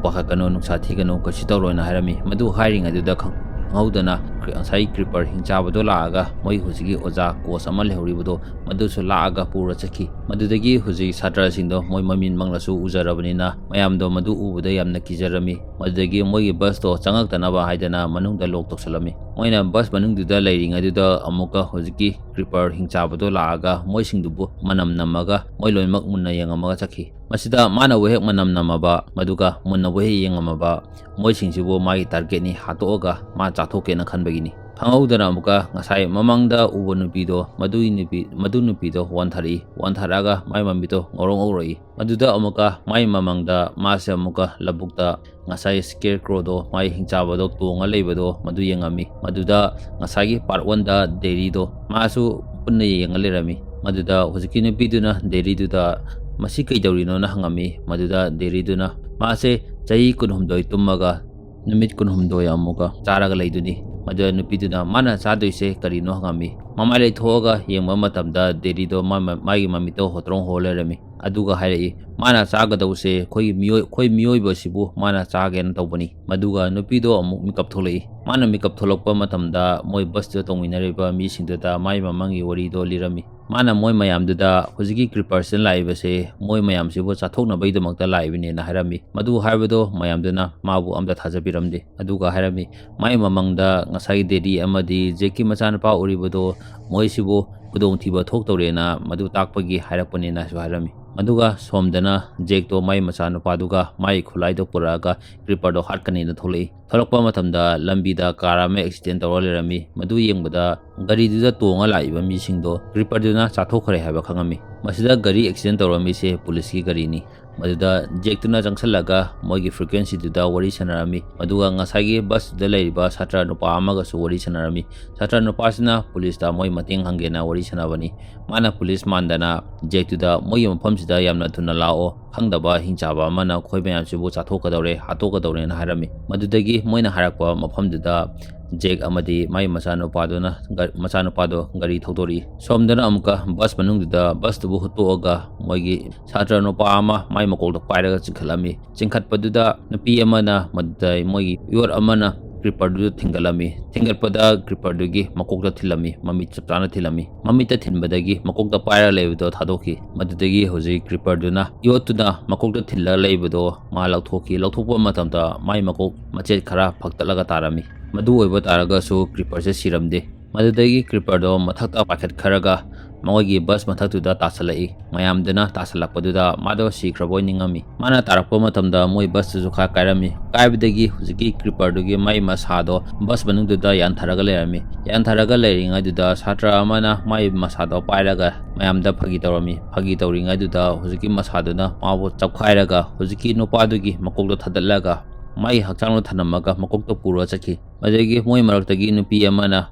ꯄꯥꯈꯠꯀꯅꯨ, ꯅꯨꯡꯁꯥ ꯊꯤꯒꯅꯨ, ꯀꯩꯁꯨ ꯇꯧꯔꯣꯏꯅ" ꯍꯥꯏꯔꯝꯃꯤ꯫ ꯃꯗꯨ ꯍꯥꯏꯔꯤꯉꯩꯗꯨꯗ ꯈꯪ-, ꯈꯪꯍꯧꯗꯅ ꯉꯁꯥꯏ creeper ꯍꯤꯡꯆꯥꯕꯗꯣ ꯂꯥꯛꯑꯒ ꯃꯣꯏ ꯍꯧꯖꯤꯛꯀꯤ ꯑꯣꯖꯥ coach ꯑꯃ ꯂꯩꯍꯧꯔꯤꯕꯗꯣ ꯃꯗꯨꯁꯨ ꯂꯥꯛꯑꯒ ꯄꯨꯔ ꯆꯠꯈꯤ꯫ ꯃꯗꯨꯗꯒꯤ ꯍꯧꯖꯤꯛ ꯁꯥꯇ꯭ꯔꯁꯤꯡꯗꯣ ꯃꯣꯏ ꯃꯃꯤꯠꯃꯛꯅꯁꯨ ꯎꯖꯔꯕꯅꯤꯅ ꯃꯌꯥꯝꯗꯣ ꯃꯗꯨ ꯎꯕꯗ ꯌꯥꯝꯅ ꯀꯤꯖꯔꯝꯃꯤ꯫ ꯃꯗꯨꯗꯒꯤ ꯃꯣꯏꯒꯤ busꯇꯣ ꯆꯪꯉꯛꯇꯅꯕ ꯍꯥꯏꯗꯅ ꯃꯅꯨꯡꯗ lock ꯇꯧꯁꯜꯂꯝꯃꯤ꯫ ꯃꯣꯏꯅ ꯕꯁ ꯃꯅꯨꯡꯗꯨꯗ ꯂꯩꯔꯤꯉꯩꯗꯨꯗ ꯑꯃꯨꯛꯀ ꯍꯧꯖꯤꯛꯀꯤ ꯀ꯭ꯔꯤꯄꯔ ꯍꯤꯡꯆꯥꯕꯗꯣ ꯂꯥꯛꯑꯒ ꯃꯣꯏꯁꯤꯡꯗꯨꯕꯨ ꯃꯅꯝ ꯅꯝꯃꯒ ꯃꯣꯏ ꯂꯣꯏꯅꯃꯛ ꯃꯨꯟꯅ ꯌꯦꯡꯉꯝꯃꯒ ꯆꯠꯈꯤ꯫ ꯃꯁꯤꯗ ꯃꯥꯅꯕꯨ ꯍꯦꯛ ꯃꯅꯝ ꯅꯝꯃꯕ, ꯃꯗꯨꯒ ꯃꯨꯟꯅꯕꯨ ꯍꯦꯛ ꯌꯦꯡꯉꯝꯃꯕ, ꯃꯣꯏꯁꯤꯡꯁꯤꯕꯨ ꯃꯥꯒꯤ ꯇꯥꯔꯒꯦꯠꯅꯤ, ꯍꯥꯠꯇꯣꯛꯑꯒ ꯃꯥ ꯆꯥꯊꯣꯛꯀꯦꯅ ꯈꯟꯕꯒꯤꯅꯤ꯫ ꯈꯪꯍꯧꯗꯅ ꯑꯃꯨꯛꯀ ꯉꯁꯥꯏ ꯃꯃꯥꯡꯗ ꯎꯕ ꯅꯨꯄꯤꯗꯣ, ꯃꯗꯨꯒꯤ ꯅꯨꯄꯤ, ꯃꯗꯨ ꯅꯨꯄꯤꯗꯣ ꯋꯥꯟꯊꯔꯛꯏ꯫ ꯋꯥꯟꯊꯔꯛꯑꯒ ꯃꯥꯏ ꯃꯃꯤꯠꯇꯣ ꯉꯧꯔꯣꯛ ꯉꯧꯔꯛꯏ꯫ ꯃꯗꯨꯗ ꯑꯃꯨꯛꯀ ꯃꯥꯏ ꯃꯃꯥꯡꯗ ꯃꯥꯁꯦ ꯑꯃꯨꯛꯀ ꯂꯧꯕꯨꯛꯇ ꯉꯁꯥꯏ ꯁ꯭ꯀꯦꯔꯀ꯭ꯔꯣꯗꯣ, ꯃꯥꯏ ꯍꯤꯡꯆꯥꯕꯗꯣ ꯇꯣꯡꯉ ꯂꯩꯕꯗꯣ, ꯃꯗꯨ ꯌꯦꯡꯉꯝꯃꯤ꯫ ꯃꯗꯨꯗ ꯉꯁꯥꯏꯒꯤ ꯄꯥꯔꯠ ꯋꯥꯟꯗ ꯗꯦꯔꯤꯗꯣ, ꯃꯥꯁꯨ ꯄꯨꯟꯅ ꯌꯦꯡꯉ ꯂꯩꯔꯝꯃꯤ꯫ ꯃꯗꯨꯗ ꯍꯧꯖꯤꯛꯀꯤ ꯅꯨꯄꯤꯗꯨꯅ ꯗꯦꯔꯤꯗꯨꯗ "ꯃꯁꯤ ꯀꯩꯗꯧꯔꯤꯅꯣꯅ?" ꯍꯪꯉꯝꯃꯤ꯫ ꯃꯗꯨꯗ ꯗꯦꯔꯤꯗꯨꯅ, "ꯃꯥꯁꯦ ꯆꯍꯤ ꯀꯨꯟꯍꯨꯝꯗꯣꯏ ꯇꯨꯝꯃꯒ ꯅꯨꯃꯤꯠ ꯀꯨꯟꯍꯨꯝꯗꯣꯏ ꯑꯃꯨꯛꯀ ꯆꯥꯔꯒ ꯂꯩꯗꯨꯅꯤ꯫ ꯃꯗꯨꯗ ꯅꯨꯄꯤꯗꯨꯅ ꯃꯥꯅ ꯆꯥꯗꯣꯏꯁꯦ ꯀꯔꯤꯅꯣ?" ꯍꯪꯉꯝꯃꯤ꯫ ꯃꯃꯥꯏ ꯂꯩꯊꯣꯛꯑꯒ ꯌꯦꯡꯕ ꯃꯇꯝꯗ ꯗꯦꯔꯤꯗꯣ ꯃꯥ-, ꯃꯥꯒꯤ ꯃꯃꯤꯠꯇꯣ ꯍꯣꯇ꯭ꯔꯣꯡ ꯍꯣ ꯂꯩꯔꯝꯃꯤ꯫ ꯑꯗꯨꯒ ꯍꯥꯏꯔꯛꯏ, "ꯃꯥꯅ ꯆꯥꯒꯗꯧꯁꯦ ꯑꯩꯈꯣꯏꯒꯤ ꯃꯤꯑꯣꯏ-, ꯑꯩꯈꯣꯏ ꯃꯤꯑꯣꯏꯕꯁꯤꯕꯨ ꯃꯥꯅ ꯆꯥꯒꯦꯅ ꯇꯧꯕꯅꯤ꯫" ꯃꯗꯨꯒ ꯅꯨꯄꯤꯗꯣ ꯑꯃꯨꯛ ꯃꯤꯀꯞ ꯊꯣꯛꯂꯛꯏ꯫ ꯃꯥꯅ ꯃꯤꯀꯞ ꯊꯣꯛꯂꯛꯄ ꯃꯇꯝꯗ ꯃꯣꯏ ꯕꯁꯇꯨꯗ ꯇꯣꯡꯃꯤꯟꯅꯔꯤꯕ ꯃꯤꯁꯤꯡꯗꯨꯗ ꯃꯥꯏ ꯃꯃꯥꯡꯒꯤ ꯋꯥꯔꯤꯗꯣ ꯂꯤꯔꯝꯃꯤ꯫ ꯃꯥꯅ ꯃꯣꯏ ꯃꯌꯥꯝꯗꯨꯗ ꯍꯧꯖꯤꯛꯀꯤ ꯀ꯭ꯔꯤꯄꯔꯁꯤꯅ ꯂꯥꯛꯏꯕꯁꯦ ꯃꯣꯏ ꯃꯌꯥꯝꯁꯤꯕꯨ ꯆꯥꯊꯣꯛꯅꯕꯒꯤꯗꯃꯛꯇ ꯂꯥꯛꯏꯕꯅꯦꯅ ꯍꯥꯏꯔꯝꯃꯤ꯫ ꯃꯗꯨ ꯍꯥꯏꯕꯗꯣ ꯃꯌꯥꯝꯗꯨꯅ ꯃꯥꯕꯨ ꯑꯝꯇ ꯊꯥꯖꯕꯤꯔꯝꯗꯦ꯫ ꯑꯗꯨꯒ ꯍꯥꯏꯔꯝꯃꯤ, ꯃꯥꯏ ꯃꯃꯥꯡꯗ ꯉꯁꯥꯏꯒꯤ ꯗꯦꯗꯤ ꯑꯃꯗꯤ ꯖꯦꯛꯀꯤ ꯃꯆꯥꯅꯨꯄꯥ ꯎꯔꯤꯕꯗꯣ ꯃꯣꯏꯁꯤꯕꯨ ꯈꯨꯗꯣꯡꯊꯤꯕ ꯊꯣꯛꯇꯧꯔꯦꯅ ꯃꯗꯨ ꯇꯥꯛꯄꯒꯤ ꯍꯥꯏꯔꯛꯄꯅꯦꯅꯁꯨ ꯍꯥꯏꯔꯝꯃꯤ꯫ ꯑꯗꯨꯒ ꯁꯣꯝꯗꯅ ꯖꯦꯛꯇꯣ ꯃꯥꯏ ꯃꯆꯥꯅꯨꯄꯥꯗꯨꯒ ꯃꯥꯏ ꯈꯨꯠꯂꯥꯏꯗꯣ ꯄꯨꯔꯛꯑꯒ ꯀ꯭ꯔꯤꯄꯔꯗꯣ ꯍꯥꯠꯀꯅꯤꯅ ꯊꯣꯛꯂꯛꯏ꯫ ꯊꯣꯛꯂꯛꯄ ꯃꯇꯝꯗ ꯂꯝꯕꯤꯗ ꯀꯥꯔ ꯑꯃ ꯑꯦꯛꯁꯤꯗꯦꯟ ꯇꯧꯔ ꯂꯩꯔꯝꯃꯤ꯫ ꯃꯗꯨ ꯌꯦꯡꯕꯗ ꯒꯥꯔꯤꯗꯨꯗ ꯇꯣꯡꯉ ꯂꯥꯛꯏꯕ ꯃꯤꯁꯤꯡꯗꯣ ꯀ꯭ꯔꯤꯄꯔꯗꯨꯅ ꯆꯥꯊꯣꯛꯈ꯭ꯔꯦ ꯍꯥꯏꯕ ꯈꯪꯉꯝꯃꯤ꯫ ꯃꯁꯤꯗ ꯒꯥꯔꯤ ꯑꯦꯛꯁꯤꯗꯦꯟ ꯇꯧꯔꯝꯃꯤꯁꯦ ꯄꯨꯂꯤꯁꯀꯤ ꯒꯥꯔꯤꯅꯤ꯫ ꯃꯗꯨꯗ ꯖꯦꯛꯇꯨꯅ ꯆꯪꯁꯜꯂꯒ ꯃꯣꯏꯒꯤ ꯐ꯭ꯔꯤꯀ꯭ꯋꯦꯟꯁꯤꯗꯨꯗ ꯋꯥꯔꯤ ꯁꯥꯟꯅꯔꯝꯃꯤ꯫ ꯃꯗꯨꯒ ꯉꯁꯥꯏꯒꯤ ꯕꯁꯇꯨꯗ ꯂꯩꯔꯤꯕ ꯁꯥꯇ꯭ꯔ ꯅꯨꯄꯥ ꯑꯃꯒꯁꯨ ꯋꯥꯔꯤ ꯁꯥꯟꯅꯔꯝꯃꯤ꯫ ꯁꯥꯇ꯭ꯔ ꯅꯨꯄꯥꯁꯤꯅ ꯄꯨꯂꯤꯁꯇ ꯃꯣꯏ ꯃꯇꯦꯡ ꯍꯪꯒꯦꯅ ꯋꯥꯔꯤ ꯁꯥꯟꯅꯕꯅꯤ꯫ ꯃꯥꯅ ꯄꯨꯂꯤꯁ ꯃꯥꯟꯗꯅ ꯖꯦꯛꯇꯨꯗ ꯃꯣꯏꯒꯤ ꯃꯐꯝꯁꯤꯗ ꯌꯥꯝꯅ ꯊꯨꯅ ꯂꯥꯛꯑꯣ, ꯈꯪꯗꯕ ꯍꯤꯡꯆꯥꯕ ꯑꯃꯅ ꯑꯩꯈꯣꯏ ꯃꯌꯥꯝꯁꯤꯕꯨ ꯆꯥꯊꯣꯛꯀꯗꯧꯔꯦ, ꯍꯥꯠꯇꯣꯛꯀꯗꯧꯔꯦꯅ ꯍꯥꯏꯔꯝꯃꯤ꯫ ꯃꯗꯨꯗꯒꯤ ꯃꯣꯏꯅ ꯍꯥꯏꯔꯛꯄ ꯃꯐꯝꯗꯨꯗ ꯖꯦꯛ ꯑꯃꯗꯤ ꯃꯥꯏ ꯃꯆꯥꯅꯨꯄꯥꯗꯨꯅ ꯒ-, ꯃꯆꯥꯅꯨꯄꯥꯗꯣ ꯒꯥꯔꯤ ꯊꯧꯗꯣꯔꯛꯏ꯫ ꯁꯣꯝꯗꯅ ꯑꯃꯨꯛꯀ ꯕꯁ ꯃꯅꯨꯡꯗꯨꯗ ꯕꯁꯇꯨꯕꯨ ꯍꯨꯠꯇꯣꯛꯑꯒ ꯃꯣꯏꯒꯤ ꯁꯥꯇ꯭ꯔ ꯅꯨꯄꯥ ꯑꯃ ꯃꯥꯏ ꯃꯀꯣꯛꯇ ꯄꯥꯏꯔꯒ ꯆꯤꯡꯈꯠꯂꯝꯃꯤ꯫ ꯆꯤꯡꯈꯠꯄꯗꯨꯗ ꯅꯨꯄꯤ ꯑꯃꯅ ꯃꯗꯨꯗ ꯃꯣꯏꯒꯤ ꯌꯣꯠ ꯑꯃꯅ ꯀ꯭ꯔꯤꯄꯔꯗꯨꯗ ꯊꯤꯡꯒꯠꯂꯝꯃꯤ꯫ ꯊꯤꯡꯒꯠꯄꯗ ꯀ꯭ꯔꯤꯄꯔꯗꯨꯒꯤ ꯃꯀꯣꯛꯇ ꯊꯤꯜꯂꯝꯃꯤ, ꯃꯃꯤꯠ ꯆꯞ ꯆꯥꯅ ꯊꯤꯜꯂꯝꯃꯤ꯫ ꯃꯃꯤꯠꯇ ꯊꯤꯟꯕꯗꯒꯤ ꯃꯀꯣꯛꯇ ꯄꯥꯏꯔꯒ ꯂꯩꯕꯗꯣ ꯊꯥꯗꯣꯛꯈꯤ꯫ ꯃꯗꯨꯗꯒꯤ ꯍꯧꯖꯤꯛ ꯀ꯭ꯔꯤꯄꯔꯗꯨꯅ ꯌꯣꯠꯇꯨꯅ ꯃꯀꯣꯛꯇ ꯊꯤꯜꯂꯒ ꯂꯩꯕꯗꯣ ꯃꯥ ꯂꯧꯊꯣꯛꯈꯤ꯫ ꯂꯧꯊꯣꯛꯄ ꯃꯇꯝꯗ ꯃꯥꯏ ꯃꯀꯣꯛ ꯃꯆꯦꯠ ꯈꯔ ꯐꯛꯇꯠꯂꯒ ꯇꯥꯔꯝꯃꯤ꯫ ꯃꯗꯨ ꯑꯣꯏꯕ ꯇꯥꯔꯒꯁꯨ ꯀ꯭ꯔꯤꯄꯔꯁꯦ ꯁꯤꯔꯝꯗꯦ꯫ ꯃꯗꯨꯗꯒꯤ ꯀ꯭ꯔꯤꯄꯔꯗꯣ ꯃꯊꯛꯇ ꯄꯥꯏꯈꯠꯈ꯭ꯔꯒ ꯃꯈꯣꯏꯒꯤ ꯕꯁ ꯃꯊꯛꯇꯨꯗ ꯇꯥꯁꯜꯂꯛꯏ꯫ ꯃꯌꯥꯝꯗꯨꯅ ꯇꯥꯁꯜꯂꯛꯄꯗꯨꯗ ꯃꯥꯗꯣ ꯁꯤꯈ꯭ꯔꯕꯣꯏ ꯅꯤꯡꯉꯝꯃꯤ꯫ ꯃꯥꯅ ꯇꯥꯔꯛꯄ ꯃꯇꯝꯗ ꯃꯣꯏ ꯕꯁꯇꯨꯁꯨ ꯈꯔ ꯀꯥꯏꯔꯝꯃꯤ꯫ ꯀꯥꯏꯕꯗꯒꯤ ꯍꯧꯖꯤꯛꯀꯤ ꯀ꯭ꯔꯤꯄꯔꯗꯨꯒꯤ ꯃꯥꯏ ꯃꯁꯥꯗꯣ ꯕꯁ ꯃꯅꯨꯡꯗꯨꯗ ꯌꯥꯟꯊꯔꯒ ꯂꯩꯔꯝꯃꯤ꯫ ꯌꯥꯟꯊꯔꯒ ꯂꯩꯔꯤꯉꯩꯗꯨꯗ ꯁꯥꯇ꯭ꯔ ꯑꯃꯅ ꯃꯥꯏ ꯃꯁꯥꯗꯣ ꯄꯥꯏꯔꯒ ꯃꯌꯥꯝꯗ ꯐꯥꯒꯤ ꯇꯧꯔꯝꯃꯤ꯫ ꯐꯥꯒꯤ ꯇꯧꯔꯤꯉꯩꯗꯨꯗ ꯍꯧꯖꯤꯛꯀꯤ ꯃꯁꯥꯗꯨꯅ ꯃꯥꯕꯨ ꯆꯞꯈꯥꯏꯔꯒ ꯍꯧꯖꯤꯛꯀꯤ ꯅꯨꯄꯥꯗꯨꯒꯤ ꯃꯀꯣꯛꯇꯣ ꯊꯥꯗꯠꯂꯒ ꯃꯥꯒꯤ ꯍꯛꯆꯥꯡꯗꯣ ꯊꯅꯝꯃꯒ ꯃꯀꯣꯛꯇꯣ ꯄꯨꯔ ꯆꯠꯈꯤ꯫ ꯃꯗꯨꯗꯒꯤ ꯃꯣꯏ ꯃꯔꯛꯇꯒꯤ ꯅꯨꯄꯤ ꯑꯃꯅ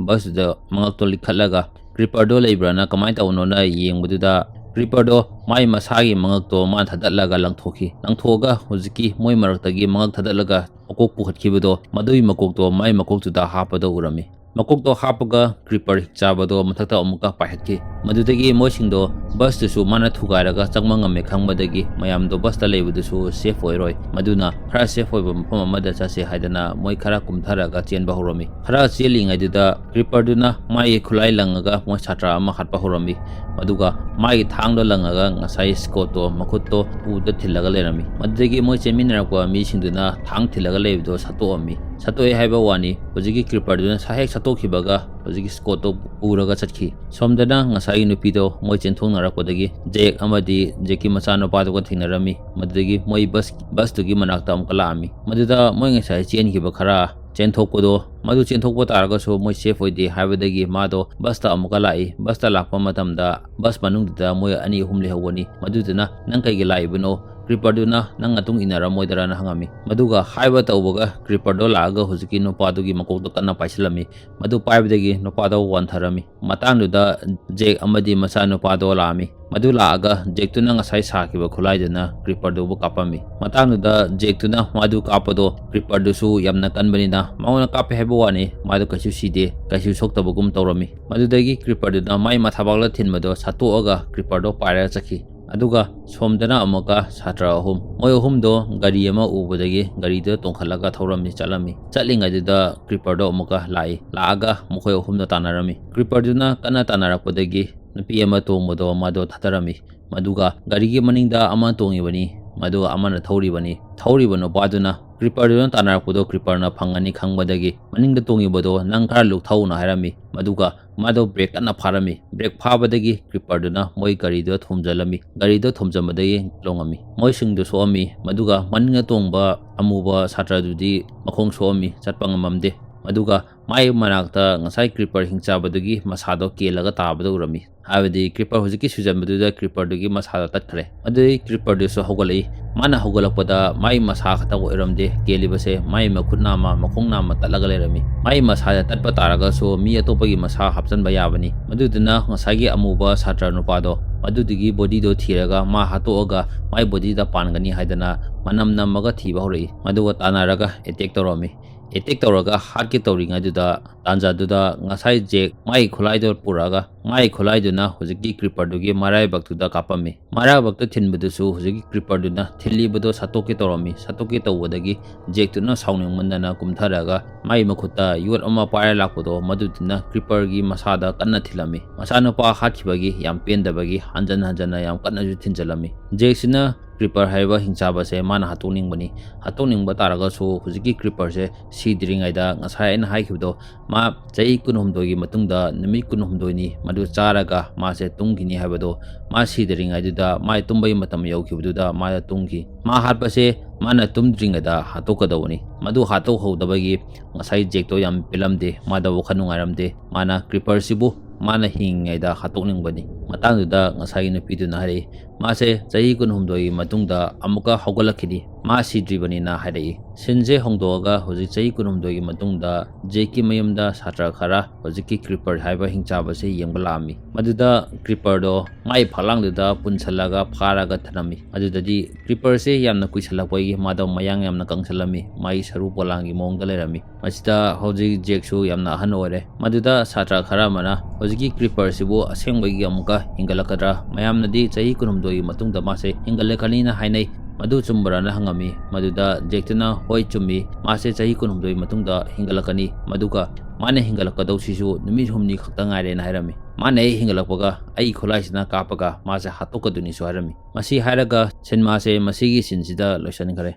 ꯕꯁꯇꯨꯗ ꯃꯉꯛꯇꯣ ꯂꯤꯈꯠꯂꯒ ꯀ꯭ꯔꯤꯄꯔꯗꯣ ꯂꯩꯕ꯭ꯔꯥꯅ ꯀꯃꯥꯏꯅ ꯇꯧꯕꯅꯣꯅ ꯌꯦꯡꯕꯗꯨꯗ ꯀ꯭ꯔꯤꯄꯔꯗꯣ ꯃꯥꯏ ꯃꯁꯥꯒꯤ ꯃꯉꯛꯇꯣ ꯃꯥꯅ ꯊꯥꯗꯠꯂꯒ ꯂꯪꯊꯣꯛꯈꯤ꯫ ꯂꯪꯊꯣꯛꯑꯒ ꯍꯧꯖꯤꯛꯀꯤ ꯃꯣꯏ ꯃꯔꯛꯇꯒꯤ ꯃꯉꯛ ꯊꯥꯗꯠꯂꯒ ꯃꯀꯣꯛ ꯄꯨꯈꯠꯈꯤꯕꯗꯣ ꯃꯗꯨꯒꯤ ꯃꯀꯣꯛꯇꯣ ꯃꯥꯏ ꯃꯀꯣꯛꯇꯨꯗ ꯍꯥꯞꯄꯗꯣ ꯎꯔꯝꯃꯤ꯫ ꯃꯀꯣꯛꯇꯣ ꯍꯥꯞꯄꯒ ꯀ꯭ꯔꯤꯄꯔ ꯍꯤꯛ ꯆꯥꯕꯗꯣ ꯃꯊꯛꯇ ꯑꯃꯨꯛꯀ ꯄꯥꯏꯈꯠꯈꯤ꯫ ꯃꯗꯨꯗꯒꯤ ꯃꯣꯏꯁꯤꯡꯗꯣ ꯕꯁꯇꯨꯁꯨ ꯃꯥꯅ ꯊꯨꯒꯥꯏꯔꯒ ꯆꯪꯕ ꯉꯝꯃꯦ ꯈꯪꯕꯗꯒꯤ ꯃꯌꯥꯝꯗꯣ ꯕꯁꯇ ꯂꯩꯕꯗꯨꯁꯨ ꯁꯦꯐ ꯑꯣꯏꯔꯣꯏ, ꯃꯗꯨꯅ ꯈꯔ ꯁꯦꯐ ꯑꯣꯏꯕ ꯃꯐꯝ ꯑꯃꯗ ꯆꯠꯁꯦ ꯍꯥꯏꯗꯅ ꯃꯣꯏ ꯈꯔ ꯀꯨꯝꯊꯔꯒ ꯆꯦꯟꯕ ꯍꯧꯔꯝꯃꯤ꯫ ꯈꯔ ꯆꯦꯜꯂꯤꯉꯩꯗꯨꯗ ꯀ꯭ꯔꯤꯄꯔꯗꯨꯅ ꯃꯥꯒꯤ ꯈꯨꯠꯂꯥꯏ ꯂꯪꯉꯒ ꯃꯣꯏ ꯁꯥꯇ꯭ꯔ ꯑꯃ ꯍꯥꯠꯄ ꯍꯧꯔꯝꯃꯤ꯫ ꯑꯗꯨꯒ ꯃꯥꯒꯤ ꯊꯥꯡꯗꯣ ꯂꯪꯉꯒ ꯉꯁꯥꯏ ꯁ꯭ꯀꯣꯠꯇꯣ ꯃꯈꯨꯠꯇꯣ ꯎꯗ ꯊꯤꯜꯂꯒ ꯂꯩꯔꯝꯃꯤ꯫ ꯃꯗꯨꯗꯒꯤ ꯃꯣꯏ ꯆꯦꯟꯃꯤꯟꯅꯔꯛꯄ ꯃꯤꯁꯤꯡꯗꯨꯅ ꯊꯥꯡ ꯊꯤꯜꯂꯒ ꯂꯩꯕꯗꯣ ꯁꯠꯇꯣꯛꯑꯝꯃꯤ꯫ ꯁꯠꯇꯣꯛꯑꯦ ꯍꯥꯏꯕ ꯋꯥꯅꯤ, ꯍꯧꯖꯤꯛꯀꯤ ꯀ꯭ꯔꯤꯄꯔꯗꯨꯅ ꯁ-, ꯍꯦꯛ ꯁꯠꯇꯣꯛꯈꯤꯕꯒ ꯍꯧꯖꯤꯛꯀꯤ ꯁ꯭ꯀꯣꯠꯇꯣ ꯄꯨꯔꯒ ꯆꯠꯈꯤ꯫ ꯁꯣꯝꯗꯅ ꯉꯁꯥꯏꯒꯤ ꯅꯨꯄꯤꯗꯣ ꯃꯣꯏ ꯆꯦꯟꯊꯣꯛꯅꯔꯛꯄꯗꯒꯤ ꯖꯦꯛ ꯑꯃꯗꯤ ꯖꯦꯛꯀꯤ ꯃꯆꯥꯅꯨꯄꯥꯗꯨꯒ ꯊꯦꯡꯅꯔꯝꯃꯤ꯫ ꯃꯗꯨꯗꯒꯤ ꯃꯣꯏ ꯕꯁ, ꯕꯁꯇꯨꯒꯤ ꯃꯅꯥꯛꯇ ꯑꯃꯨꯛꯀ ꯂꯥꯛꯑꯝꯃꯤ꯫ ꯃꯗꯨꯗ ꯃꯣꯏ ꯉꯁꯥꯏ ꯆꯦꯟꯈꯤꯕ ꯈꯔ ꯆꯦꯟꯊꯣꯛꯄꯗꯣ, ꯃꯗꯨ ꯆꯦꯟꯊꯣꯛꯄ ꯇꯥꯔꯒꯁꯨ ꯃꯣꯏ ꯁꯦꯐ ꯑꯣꯏꯗꯦ ꯍꯥꯏꯕꯗꯒꯤ ꯃꯥꯗꯣ ꯕꯁꯇ ꯑꯃꯨꯛꯀ ꯂꯥꯛꯏ꯫ ꯕꯁꯇ ꯂꯥꯛꯄ ꯃꯇꯝꯗ ꯕꯁ ꯃꯅꯨꯡꯗꯨꯗ ꯃꯣꯏ ꯑꯅꯤ ꯑꯍꯨꯝ ꯂꯩꯍꯧꯕꯅꯤ꯫ ꯃꯗꯨꯗꯨꯅ "ꯅꯪ ꯀꯩꯒꯤ ꯂꯥꯛꯏꯕꯅꯣ? ꯀ꯭ꯔꯤꯄꯔꯗꯨꯅ ꯅꯪ ꯃꯇꯨꯡ ꯏꯟꯅꯔꯝꯃꯣꯏꯗ꯭ꯔꯥꯅ?" ꯍꯪꯉꯝꯃꯤ꯫ ꯃꯗꯨꯒ ꯍꯥꯏꯕ ꯇꯧꯕꯒ ꯀ꯭ꯔꯤꯄꯔꯗꯣ ꯂꯥꯛꯑꯒ ꯍꯧꯖꯤꯛꯀꯤ ꯅꯨꯄꯥꯗꯨꯒꯤ ꯃꯀꯣꯛꯇꯣ ꯀꯟꯅ ꯄꯥꯏꯁꯤꯜꯂꯝꯃꯤ꯫ ꯃꯗꯨ ꯄꯥꯏꯕꯗꯒꯤ ꯅꯨꯄꯥꯗꯣ ꯋꯥꯟꯊꯔꯝꯃꯤ꯫ ꯃꯇꯥꯡꯗꯨꯗ ꯖꯦꯛ ꯑꯃꯗꯤ ꯃꯆꯥꯅꯨꯄꯥꯗꯣ ꯂꯥꯛꯑꯝꯃꯤ꯫ ꯃꯗꯨ ꯂꯥꯛꯑꯒ ꯖꯦꯛꯇꯨꯅ ꯉꯁꯥꯏ ꯁꯥꯈꯤꯕ ꯈꯨꯠꯂꯥꯏꯗꯨꯅ ꯀ꯭ꯔꯤꯄꯔꯗꯨꯕꯨ ꯀꯥꯞꯄꯝꯃꯤ꯫ ꯃꯇꯥꯡꯗꯨꯗ ꯖꯦꯛꯇꯨꯅ ꯃꯗꯨ ꯀꯥꯞꯄꯗꯣ ꯀ꯭ꯔꯤꯄꯔꯗꯨꯁꯨ ꯌꯥꯝꯅ ꯀꯟꯕꯅꯤꯅ ꯃꯉꯣꯟꯗ ꯀꯥꯞꯄꯦ ꯍꯥꯏꯕ ꯋꯥꯅꯤ, ꯃꯥꯗꯣ ꯀꯩꯁꯨ ꯁꯤꯗꯦ, ꯀꯩꯁꯨ ꯁꯣꯛꯇꯕꯒꯨꯝ ꯇꯧꯔꯝꯃꯤ꯫ ꯃꯗꯨꯗꯒꯤ ꯀ꯭ꯔꯤꯄꯔꯗꯨꯅ ꯃꯥꯏ ꯃꯊꯥꯕꯥꯛꯇ ꯊꯤꯟꯕꯗꯣ ꯁꯠꯇꯣꯛꯑꯒ ꯀ꯭ꯔꯤꯄꯔꯗꯣ ꯄꯥꯏꯔꯒ ꯆꯠꯈꯤ꯫ ꯑꯗꯨꯒ ꯁꯣꯝꯗꯅ ꯑꯃꯨꯛꯀ ꯁꯥꯇ꯭ꯔ ꯑꯍꯨꯝ, ꯃꯣꯏ ꯑꯍꯨꯝꯗꯣ ꯒꯥꯔꯤ ꯑꯃ ꯎꯕꯗꯒꯤ ꯒꯥꯔꯤꯗꯨꯗ ꯇꯣꯡꯈꯠꯂꯒ ꯊꯧꯔꯝꯃꯤ, ꯆꯠꯂꯝꯃꯤ꯫ ꯆꯠꯂꯤꯉꯩꯗꯨꯗ ꯀ꯭ꯔꯤꯄꯔꯗꯣ ꯑꯃꯨꯛꯀ ꯂꯥꯛꯏ꯫ ꯂꯥꯛꯑꯒ ꯃꯈꯣꯏ ꯑꯍꯨꯝꯗꯣ ꯇꯥꯟꯅꯔꯝꯃꯤ꯫ ꯀ꯭ꯔꯤꯄꯔꯗꯨꯅ ꯀꯟꯅ ꯇꯥꯟꯅꯔꯛꯄꯗꯒꯤ ꯅꯨꯄꯤ ꯑꯃ ꯇꯣꯡꯕꯗꯣ ꯃꯥꯗꯣ ꯊꯥꯗꯔꯝꯃꯤ꯫ ꯃꯗꯨꯒ ꯒꯥꯔꯤꯒꯤ ꯃꯅꯤꯡꯗ ꯑꯃ ꯇꯣꯡꯉꯤꯕꯅꯤ꯫ ꯃꯗꯨꯒ ꯑꯃꯅ ꯊꯧꯔꯤꯕꯅꯤ꯫ ꯊꯧꯔꯤꯕ ꯅꯨꯄꯥꯗꯨꯅ ꯀ꯭ꯔꯤꯄꯔꯗꯨꯅ ꯇꯥꯟꯅꯔꯛꯄꯗꯣ ꯀ꯭ꯔꯤꯄꯔꯅ ꯐꯪꯒꯅꯤ ꯈꯪꯕꯗꯒꯤ ꯃꯅꯤꯡꯗ ꯇꯣꯡꯉꯤꯕꯗꯣ "ꯅꯪ ꯈꯔ ꯂꯨꯞꯊꯧꯅ" ꯍꯥꯏꯔꯝꯃꯤ꯫ ꯃꯗꯨꯒ ꯃꯥꯗꯣ ꯕ꯭ꯔꯦꯛ ꯀꯟꯅ ꯐꯥꯔꯝꯃꯤ꯫ ꯕ꯭ꯔꯦꯛ ꯐꯥꯕꯗꯒꯤ ꯀ꯭ꯔꯤꯄꯔꯗꯨꯅ ꯃꯣꯏ ꯒꯥꯔꯤꯗꯣ ꯊꯣꯝꯖꯤꯜꯂꯝꯃꯤ꯫ ꯒꯥꯔꯤꯗꯣ ꯊꯣꯝꯖꯤꯟꯕꯗꯒꯤ ꯂꯣꯡꯉꯝꯃꯤ꯫ ꯃꯣꯏꯁꯤꯡꯗꯣ ꯁꯣꯛꯑꯝꯃꯤ꯫ ꯃꯗꯨꯒ ꯃꯅꯤꯡꯗ ꯇꯣꯡꯕ ꯑꯃꯨꯕ ꯁꯥꯇ꯭ꯔꯗꯨꯗꯤ ꯃꯈꯣꯡ ꯁꯣꯛꯑꯝꯃꯤ, ꯆꯠꯄ ꯉꯝꯃꯝꯗꯦ꯫ ꯑꯗꯨꯒ ꯃꯥꯏ ꯃꯅꯥꯛꯇ ꯉꯁꯥꯏ ꯀ꯭ꯔꯤꯄꯔ ꯍꯤꯡꯆꯥꯕꯗꯨꯒꯤ ꯃꯁꯥꯗꯣ ꯀꯦꯜꯂꯒ ꯇꯥꯕꯗꯣ ꯎꯔꯝꯃꯤ꯫ ꯍꯥꯏꯕꯗꯤ ꯀ꯭ꯔꯤꯄꯔ ꯍꯧꯖꯤꯛꯀꯤ ꯁꯨꯖꯟꯕꯗꯨꯗ ꯀ꯭ꯔꯤꯄꯔꯗꯨꯒꯤ ꯃꯁꯥꯗꯣ ꯇꯠꯈ꯭ꯔꯦ꯫ ꯑꯗꯨꯗꯩ ꯀ꯭ꯔꯤꯄꯔꯗꯨꯁꯨ ꯍꯧꯒꯠꯂꯛꯏ꯫ ꯃꯥꯅ ꯍꯧꯒꯠꯂꯛꯄꯗ ꯃꯥꯏ ꯃꯁꯥ ꯈꯛꯇ ꯑꯣꯏꯔꯝꯗꯦ ꯀꯦꯜꯂꯤꯕꯁꯦ, ꯃꯥꯏ ꯃꯈꯨꯠ ꯅꯥꯝꯃ, ꯃꯈꯣꯡ ꯅꯥꯝꯃ ꯇꯠꯂꯒ ꯂꯩꯔꯝꯃꯤ꯫ ꯃꯥꯏ ꯃꯁꯥꯗ ꯇꯠꯄ ꯇꯥꯔꯒꯁꯨ ꯃꯤ ꯑꯇꯣꯞꯄꯒꯤ ꯃꯁꯥ ꯍꯥꯞꯆꯟꯕ ꯌꯥꯕꯅꯤ꯫ ꯃꯗꯨꯗꯨꯅ ꯉꯁꯥꯏꯒꯤ ꯑꯃꯨꯕ ꯁꯥꯇ꯭ꯔ ꯅꯨꯄꯥꯗꯣ, ꯃꯗꯨꯗꯨꯒꯤ ꯕꯣꯗꯤꯗꯣ ꯊꯤꯔꯒ ꯃꯥ ꯍꯥꯠꯇꯣꯛꯑꯒ ꯃꯥꯏ ꯕꯣꯗꯤꯗ ꯄꯥꯟꯒꯅꯤ ꯍꯥꯏꯗꯅ ꯃꯅꯝ ꯅꯝꯃꯒ ꯊꯤꯕ ꯍꯧꯔꯛꯏ꯫ ꯑꯗꯨꯒ ꯇꯥꯟꯅꯔꯒ ꯑꯦꯇꯦꯛ ꯇꯧꯔꯝꯃꯤ꯫ ꯑꯦꯇꯦꯛ ꯇꯧꯔꯒ ꯍꯥꯠꯀꯦ ꯇꯧꯔꯤꯉꯩꯗꯨꯗ, ꯇꯥꯟꯖꯥꯗꯨꯗ ꯉꯁꯥꯏ ꯖꯦꯛ ꯃꯥꯒꯤ ꯈꯨꯠꯂꯥꯏꯗꯣ ꯄꯨꯔꯛꯑꯒ ꯃꯥꯒꯤ ꯈꯨꯠꯂꯥꯏꯗꯨꯅ ꯍꯧꯖꯤꯛꯀꯤ ꯀ꯭ꯔꯤꯄꯔꯗꯨꯒꯤ ꯃꯔꯥꯏꯕꯛꯇꯨꯗ ꯀꯥꯞꯄꯝꯃꯤ꯫ ꯃꯔꯥꯏꯕꯛꯇ ꯊꯤꯟꯕꯗꯨꯁꯨ ꯍꯧꯖꯤꯛꯀꯤ ꯀ꯭ꯔꯤꯄꯔꯗꯨꯅ ꯊꯤꯜꯂꯤꯕꯗꯣ ꯁꯠꯇꯣꯛꯀꯦ ꯇꯧꯔꯝꯃꯤ꯫ ꯁꯠꯇꯣꯛꯀꯦ ꯇꯧꯕꯗꯒꯤ ꯖꯦꯛꯇꯨꯅ ꯁꯥꯎꯅꯤꯡꯃꯟꯗꯅ ꯀꯨꯝꯊꯔꯒ ꯃꯥꯒꯤ ꯃꯈꯨꯠꯇ ꯌꯣꯠ ꯑꯃ ꯄꯥꯏꯔ ꯂꯥꯛꯄꯗꯣ ꯃꯗꯨꯗꯨꯅ ꯀ꯭ꯔꯤꯄꯔꯒꯤ ꯃꯁꯥꯗ ꯀꯟꯅ ꯊꯤꯜꯂꯝꯃꯤ꯫ ꯃꯆꯥꯅꯨꯄꯥ ꯍꯥꯠꯈꯤꯕꯒꯤ ꯌꯥꯝ ꯄꯦꯟꯗꯕꯒꯤ ꯍꯟꯖꯟ ꯍꯟꯖꯟꯅ ꯌꯥꯝ ꯀꯟꯅꯁꯨ ꯊꯤꯟꯖꯜꯂꯝꯃꯤ꯫ ꯖꯦꯛꯁꯤꯅ ꯀ꯭ꯔꯤꯄꯔ ꯍꯥꯏꯔꯤꯕ ꯍꯤꯡꯆꯥꯕꯁꯦ ꯃꯥꯅ ꯍꯥꯠꯇꯣꯛꯅꯤꯡꯕꯅꯤ꯫ ꯍꯥꯠꯇꯣꯛꯅꯤꯡꯕ ꯇꯥꯔꯒꯁꯨ ꯍꯧꯖꯤꯛꯀꯤ ꯀ꯭ꯔꯤꯄꯔꯁꯦ ꯁꯤꯗ꯭ꯔꯤꯉꯩꯗ ꯉꯁꯥꯏ ꯑꯩꯅ ꯍꯥꯏꯈꯤꯕꯗꯣ, ꯃꯥ ꯆꯍꯤ ꯀꯨꯟꯍꯨꯝꯗꯣꯏꯒꯤ ꯃꯇꯨꯡꯗ ꯅꯨꯃꯤꯠ ꯀꯨꯟꯍꯨꯝꯗꯣꯏꯅꯤ ꯃꯗꯨ ꯆꯥꯔꯒ ꯃꯥꯁꯦ ꯇꯨꯝꯈꯤꯅꯤ ꯍꯥꯏꯕꯗꯣ, ꯃꯥ ꯁꯤꯗ꯭ꯔꯤꯉꯩꯗꯨꯗ, ꯃꯥꯏ ꯇꯨꯝꯕꯒꯤ ꯃꯇꯝ ꯌꯧꯈꯤꯕꯗꯨꯗ ꯃꯥꯗ ꯇꯨꯝꯈꯤ꯫ ꯃꯥ ꯍꯥꯠꯄꯁꯦ ꯃꯥꯅ ꯇꯨꯝꯗ꯭ꯔꯤꯉꯩꯗ ꯍꯥꯠꯇꯣꯛꯀꯗꯧꯕꯅꯤ꯫ ꯃꯗꯨ ꯍꯥꯠꯇꯣꯛꯍꯧꯗꯕꯒꯤ ꯉꯁꯥꯏ ꯖꯦꯛꯇꯣ ꯌꯥꯝ ꯄꯦꯜꯂꯝꯗꯦ, ꯃꯥꯗ ꯋꯥꯈꯜ ꯅꯨꯡꯉꯥꯏꯔꯝꯗꯦ꯫ ꯃꯥꯅ ꯀ꯭ꯔꯤꯄꯔꯁꯤꯕꯨ ꯃꯥꯅ ꯍꯤꯡꯉꯤꯉꯩꯗ ꯍꯥꯠꯇꯣꯛꯅꯤꯡꯕꯅꯤ꯫ ꯃꯇꯥꯡꯗꯨꯗ ꯉꯁꯥꯏꯒꯤ ꯅꯨꯄꯤꯗꯨꯅ ꯍꯥꯏꯔꯛꯏ, ꯃꯥꯁꯦ ꯆꯍꯤ ꯀꯨꯟꯍꯨꯝꯗꯣꯏꯒꯤ ꯃꯇꯨꯡꯗ ꯑꯃꯨꯛꯀ ꯍꯧꯒꯠꯂꯛꯈꯤꯅꯤ, ꯃꯥ ꯁꯤꯗ꯭ꯔꯤꯕꯅꯤꯅ ꯍꯥꯏꯔꯛꯏ꯫ ꯁꯤꯟꯁꯦ ꯍꯣꯡꯗꯣꯛꯑꯒ ꯍꯧꯖꯤꯛ ꯆꯍꯤ ꯀꯨꯟꯍꯨꯝꯗꯣꯏꯒꯤ ꯃꯇꯨꯡꯗ ꯖꯦꯛꯀꯤ ꯃꯌꯨꯝꯗ ꯁꯥꯇ꯭ꯔ ꯈꯔ ꯍꯧꯖꯤꯛꯀꯤ ꯀ꯭ꯔꯤꯄꯔ ꯍꯥꯏꯕ ꯍꯤꯡꯆꯥꯕꯁꯦ ꯌꯦꯡꯕ ꯂꯥꯛꯑꯝꯃꯤ꯫ ꯃꯗꯨꯗ ꯀ꯭ꯔꯤꯄꯔꯗꯣ ꯃꯥꯏ ꯐꯛꯂꯥꯡꯗꯨꯗ ꯄꯨꯟꯁꯜꯂꯒ ꯐꯥꯔꯒ ꯊꯅꯝꯃꯤ꯫ ꯑꯗꯨꯗꯗꯤ ꯀ꯭ꯔꯤꯄꯔꯁꯦ ꯌꯥꯝꯅ ꯀꯨꯏꯁꯜꯂꯛꯄꯒꯤ ꯃꯥꯗꯣ ꯃꯌꯥꯡ ꯌꯥꯝꯅ ꯀꯪꯁꯜꯂꯝꯃꯤ, ꯃꯥꯒꯤ ꯁꯔꯨ ꯄꯣꯂꯥꯡꯒꯤ ꯃꯑꯣꯡꯗ ꯂꯩꯔꯝꯃꯤ꯫ ꯃꯁꯤꯗ ꯍꯧꯖꯤꯛ ꯖꯦꯛꯁꯨ ꯌꯥꯝꯅ ꯑꯍꯟ ꯑꯣꯏꯔꯦ꯫ ꯃꯗꯨꯗ ꯁꯥꯇ꯭ꯔ ꯈꯔ ꯑꯃꯅ ꯍꯧꯖꯤꯛꯀꯤ ꯀ꯭ꯔꯤꯄꯔꯁꯤꯕꯨ ꯑꯁꯦꯡꯕꯒꯤ ꯑꯃꯨꯛꯀ ꯍꯤꯡꯒꯠꯂꯛꯀꯗ꯭ꯔꯥ? ꯃꯌꯥꯝꯅꯗꯤ ꯆꯍꯤ ꯀꯨꯟꯍꯨꯝꯗꯣꯏꯒꯤ ꯃꯇꯨꯡꯗ ꯃꯥꯁꯦ ꯍꯤꯡꯒꯠꯂꯛꯀꯅꯤꯅ ꯍꯥꯏꯅꯩ꯫ "ꯃꯗꯨ ꯆꯨꯝꯕ꯭ꯔꯥꯅ?" ꯍꯪꯉꯝꯃꯤ꯫ ꯃꯗꯨꯗ ꯖꯦꯛꯇꯨꯅ, "ꯍꯣꯏ, ꯆꯨꯝꯃꯤ, ꯃꯥꯁꯦ ꯆꯍꯤ ꯀꯨꯟꯍꯨꯝꯗꯣꯏ ꯃꯇꯨꯡꯗ ꯍꯤꯡꯒꯠꯂꯛꯀꯅꯤ, ꯃꯗꯨꯒ ꯃꯥꯅ ꯍꯤꯡꯒꯠꯂꯛꯀꯗꯧꯁꯤꯁꯨ ꯅꯨꯃꯤꯠ ꯍꯨꯝꯅꯤ ꯈꯛꯇ ꯉꯥꯏꯔꯦꯅ" ꯍꯥꯏꯔꯝꯃꯤ꯫ "ꯃꯥꯅ ꯍꯦꯛ ꯍꯤꯡꯒꯠꯂꯛꯄꯒ ꯑꯩ ꯈꯨꯠꯂꯥꯏꯁꯤꯅ ꯀꯥꯞꯄꯒ ꯃꯥꯁꯦ ꯍꯥꯠꯇꯣꯛꯀꯗꯣꯏꯅꯤꯁꯨ" ꯍꯥꯏꯔꯝꯃꯤ꯫ ꯃꯁꯤ ꯍꯥꯏꯔꯒ ꯁꯤꯅꯦꯃꯥꯁꯦ ꯃꯁꯤꯒꯤ ꯁꯤꯟꯁꯤꯗ ꯂꯣꯏꯁꯤꯟꯈ꯭ꯔꯦ꯫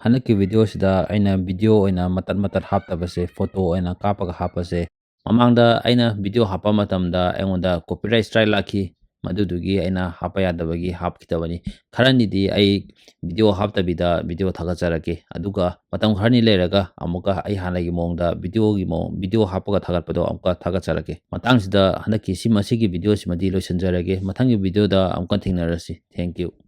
ꯍꯟꯗꯛꯀꯤ ꯚꯤꯗꯤꯑꯣꯁꯤꯗ ꯑꯩꯅ ꯚꯤꯗꯤꯑꯣ ꯑꯣꯏꯅ ꯃꯇꯠ ꯃꯇꯠ ꯍꯥꯞꯇꯕꯁꯦ, ꯐꯣꯇꯣ ꯑꯣꯏꯅ ꯀꯥꯞꯄꯒ ꯍꯥꯞꯄꯁꯦ꯫ ꯃꯃꯥꯡꯗ ꯑꯩꯅ ꯚꯤꯗꯤꯑꯣ ꯍꯥꯞꯄ ꯃꯇꯝꯗ ꯑꯩꯉꯣꯟꯗ copyright strike ꯂꯥꯛꯈꯤ, ꯃꯗꯨꯗꯨꯒꯤ ꯑꯩꯅ ꯍꯥꯞꯄ ꯌꯥꯗꯕꯒꯤ ꯍꯥꯞꯈꯤꯗꯕꯅꯤ꯫ ꯈꯔꯅꯤꯗꯤ ꯑꯩ ꯚꯤꯗꯤꯑꯣ ꯍꯥꯞꯇꯕꯤꯗ ꯚꯤꯗꯤꯑꯣ ꯊꯥꯒꯠꯆꯔꯛꯀꯦ, ꯑꯗꯨꯒ ꯃꯇꯝ ꯈꯔꯅꯤ ꯂꯩꯔꯒ ꯑꯃꯨꯛꯀ ꯑꯩ ꯍꯥꯟꯅꯒꯤ ꯃꯑꯣꯡꯗ ꯚꯤꯗꯤꯑꯣꯒꯤ ꯃꯑꯣꯡ, ꯚꯤꯗꯤꯑꯣ ꯍꯥꯞꯄꯒ ꯊꯥꯒꯠꯄꯗꯣ ꯑꯃꯨꯛꯀ ꯊꯥꯒꯠꯆꯔꯛꯀꯦ꯫ ꯃꯇꯥꯡꯁꯤꯗ ꯍꯟꯗꯛꯀꯤ ꯁꯤ, ꯃꯁꯤꯒꯤ ꯚꯤꯗꯤꯑꯣꯁꯤꯃꯗꯤ ꯂꯣꯏꯁꯤꯟꯖꯔꯒꯦ꯫ ꯃꯊꯪꯒꯤ ꯚꯤꯗꯤꯑꯣꯗ ꯑꯃꯨꯛꯀ ꯊꯦꯡꯅꯔꯁꯤ꯫ Thank you꯫